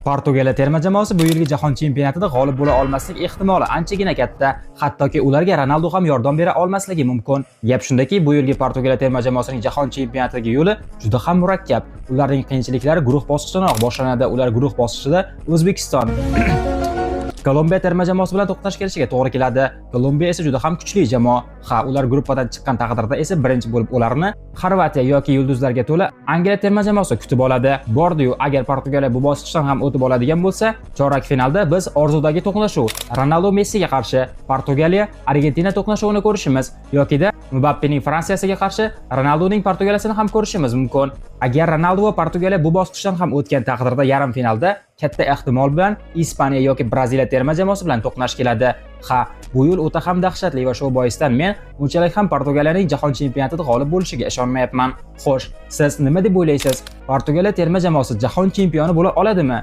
Portugaliya terma jamoasi bu yilgi jahon chempionatida g'olib bo'la olmaslik ehtimoli anchagina katta. Hattoki ularga Ronaldu ham yordam bera olmasligi mumkin. Gap shundaki, bu yilgi Portugaliya terma jamoasining jahon chempionatidagi yo'li juda ham murakkab. Ularning qiyinchiliklari guruh bosqichidanoq boshlanadi. Ular guruh bosqichida O'zbekiston, Kolumbiya terma jamoasi bilan to'qnash kelishiga to'g'ri keladi. Kolumbiya esa juda ham kuchli jamoa. Ha, ular gruppadan chiqqan taqdirda esa birinchi bo'lib ularni Xorvatiya yoki yulduzlarga to'la Angliya terma jamoasi kutib oladi. Bordi-yu, agar Portugaliya bu bosqichdan ham o'tib oladigan bo'lsa, chorak finalda biz orzudagi to'qnashuv Ronaldu Messiga qarshi Portugaliya Argentina to'qnashuvini ko'rishimiz yokida Mbappening Fransiyasiga qarshi Ronalduning Portugaliyasini ham ko'rishimiz mumkin. Agar Ronaldu va Portugaliya bu bosqichdan ham o'tgan taqdirda yarim finalda katta ehtimol bilan Ispaniya yoki Braziliya terma jamoasi bilan to'qnash keladi. Ha, bu yo'l o'ta ham dahshatli va shu boisdan men unchalik ham Portugaliyaning jahon chempionatida g'olib bo'lishiga ishonmayapman. Xo'sh, siz nima deb o'ylaysiz? Portugaliya terma jamoasi jahon chempioni bo'la oladimi?